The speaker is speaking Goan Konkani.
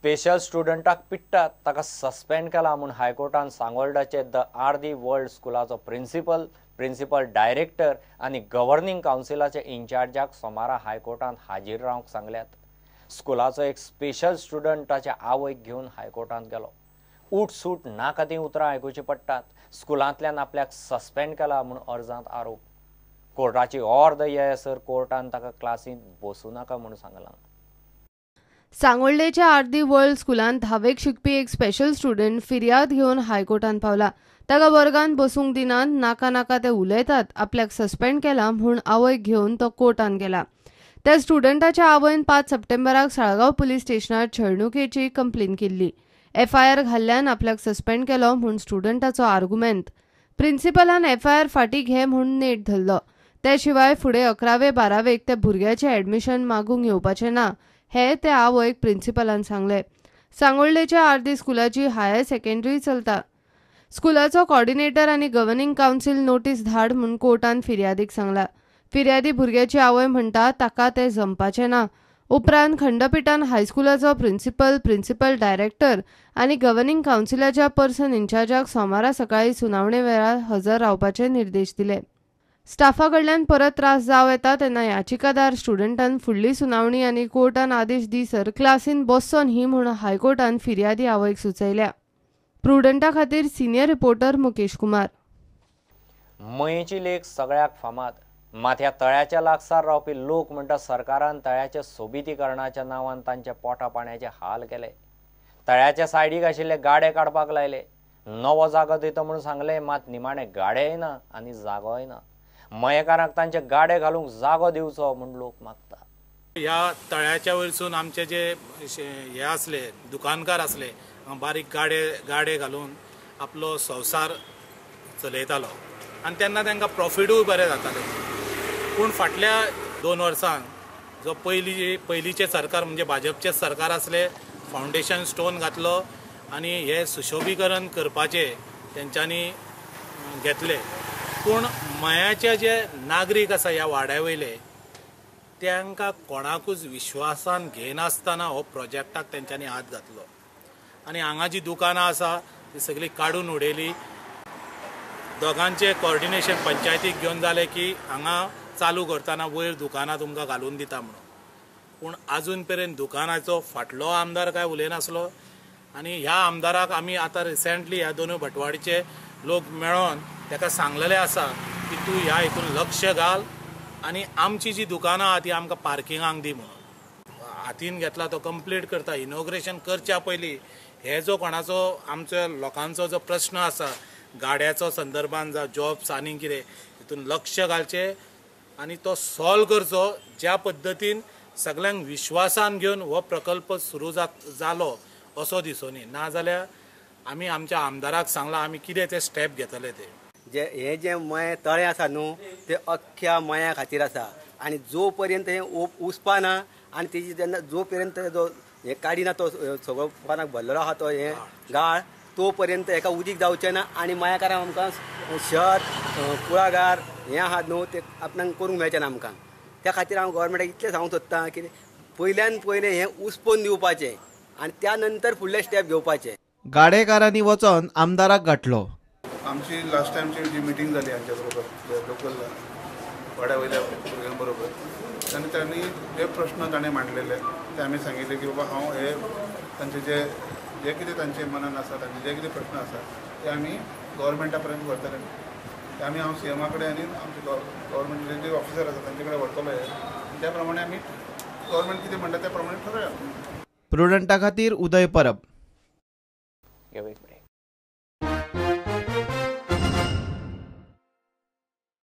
स्पेशल स्टुडंटाक पिट्टात ताका सस्पेंड केला म्हूण हायकोर्टान सांगोल्डाचे the Aardi world स्कुलाचो प्रिन्सिपल, प्रिन्सिपल डायरेक्टर आनी गव्हर्निंग कावन्सिलाचे इन्चार्जाक सोमारा हायकोर्टान हाजीर रावंक सांगल्यात। स्कुलाचो एक स्पेशल स्टुडंट ताच्या आवयक घेवन हायकोर्टांत गेलो। उठसूट नाका तीं उतरां आयकुचीं पडटात। स्कुलांतल्यान आपल्याक सस्पेंड केला म्हूण अर्जांत आरोप। कोर्टाची ऑर्द येसर कोर्टान ताका क्लासींत बसूं नाका म्हूण सांगलां। सांगोल्डेच्या आर्दी वर्ल्ड स्कुलांत धावेक शिकपी एक स्पेशल स्टुडंट फिर्याद घेवन हायकोर्टांत पावला। ताका वर्गांत बसूंक दिनात, नाका नाका ते उलयतात, आपल्याक सस्पेंड केला म्हूण आवयक घेवन तो कोर्टांत गेला। त्या स्टुडंटाच्या आवयन 5 सप्टेंबराक साळगांव पुलीस स्टेशनार छळणुकेची कंप्लेन केल्ली। एफआयआर घाल्ल्यान आपल्याक सस्पेंड केलो म्हूण स्टुडंटाचो आर्गुमेंत। प्रिन्सिपलान एफआयआर फाटीं घे म्हूण नेट धरलो। ते शिवाय फुडें 11वे 12वेक त्या भुरग्याचें एडमिशन मागूंक येवपाचें ना हे ते आवयक प्रिन्सिपलान सांगलें। सांगोल्डेच्या आर्दी स्कुलाची हायर सेकंडरी चलता। स्कुलाचो कॉर्डिनेटर आनी गव्हर्निंग कावन्सिल नोटीस धाड म्हूण कोर्टान फिर्यादीक सांगला। फिर्यादी भुरग्याची आवय म्हणटा ताका ते जमपाचें ना। उपरांत खंडपिठान हायस्कुलाचो प्रिन्सिपल, प्रिन्सिपल डायरेक्टर आनी गव्हर्निंग कावन्सिलाच्या पर्सन इन्चार्जाक सोमारा सकाळीं सुनावणे वेळार हजर रावपाचे निर्देश दिले। स्टाफा कडल्यान परत त्रास जावं येता तेन्ना याचिकादार स्टुडंटान फुडली सुनावणी आनी कोर्टान आदेश दिसर क्लासीन बसचो न्ही म्हूण हायकोर्टान फिर्यादी आवयक सुचयल्या। प्रुडंटा खातीर सिनियर रिपोर्टर मुकेश कुमार। मयेची लेक सगळ्याक फामाद। मात ह्या तळ्याच्या लागसार रावपी लोक म्हणटा सरकारान तळ्याच्या सोबितीकरणाच्या नांवान तांच्या पोटा पाण्याचे हाल केले। तळ्याच्या सायडीक आशिल्ले गाडे काडपाक लायले। नवो जागो दिता म्हूण सांगले, मात निमाणे गाडेय ना आनी जागोय ना। मयेकारांक तांचे गाडे घालूंक जागो दिवचो म्हूण लोक मागता। ह्या तळ्याच्या वयरसून आमचे जे हे आसले दुकानकार आसले, बारीक गाडे गाडे घालून आपलो संवसार चलयतालो आनी तेन्ना तांकां प्रॉफिटूय बरें जातालें। पूण फाटल्या 2 वर्सांक जो पयलींचें सरकार म्हणजे भाजपचें सरकार आसलें, फावंडेशन स्टोन घातलो आनी हे सुशोभीकरण करपाचें तेंच्यांनी घेतलें। पूण मयाचे जे नागरीक आसा ह्या वाड्या वयले तांकां कोणाकूच विश्वासान घेनासतना हो प्रोजेक्टाक तेंच्यांनी हात घातलो आनी हांगा जी दुकानां आसा ती सगळीं काडून उडयली। दोगांचें कॉर्डिनेशन पंचायतीक घेवन जालें की हांगा चालू करतना वयर दुकानां तुमकां घालून दिता म्हणून, पूण आजून पर्यंत दुकानाचो फाटलो आमदार काय उलयनासलो आनी ह्या आमदाराक आमी आतां रिसेंटली ह्या दोनूय भटवाडीचे लोक मेळोन ताका सांगलेलें आसा की तूं ह्या हितून लक्ष घाल आनी आमची जी दुकानां आहा ती आमकां पार्किंगाक दी म्हणून। हातीन घेतला तो कंप्लीट करता। इनॉग्रेशन करच्या पयलीं हे जो कोणाचो आमच्या लोकांचो जो प्रश्न आसा गाड्याचो संदर्भान जावं जॉब्स आनी कितें हितून लक्ष घालचें आनी तो सॉल्व करचो। ज्या पद्दतीन सगळ्यांक विश्वासान घेवन हो प्रकल्प सुरू जालो असो दिसोनी, नाजाल्यार आमी आमच्या आमदाराक सांगलां आमी कितें ते स्टेप घेतले ते। जे हे जे मये तळें आसा न्हू ते अख्ख्या मया खातीर आसा आनी जो पर्यंत हें उसपा ना आनी तेजी जेन्ना जो पर्यंत जो हें काडिना तो सगळो पानाक भरलेलो आहा तो हें गाळ तो पर्यंत हेका उदीक जावचें ना आनी मयाकारांक आमकां शहर कुळागार हें आहा न्हू ते आपणाक करूंक मेळचें ना आमकां। त्या खातीर हांव गव्हर्मेंटाक इतलें सांगूंक सोदतां की पयल्यान पयलें हें उसपोवन दिवपाचें आनी त्या नंतर फुडले स्टेप घेवपाचे। गाडेकारांनी वचोन आमदाराक गाठलो। आमची लास्ट टायमची जी मिटींग जाली हांच्या बरोबर लोकल वाड्या वयल्या भुरग्यां बरोबर आनी तांणी जे प्रश्न ताणें मांडलेले ते आमी सांगिल्ले की बाबा हांव हे तांचे जे जे कितें तांचे मनान आसा तांचे जे कितें प्रश्न आसा ते आमी गव्हर्मेंटा पर्यंत व्हरतले। ते आमी हांव सीएमा कडेन आनी आमचे गव्हर्मेंटाचे जे ऑफिसर आसा तांचे कडेन व्हरतलो हे, त्या प्रमाणे आमी गव्हर्मेंट कितें म्हणटा त्या प्रमाणे ठरोवया। प्रुडंटा खातीर उदय परब।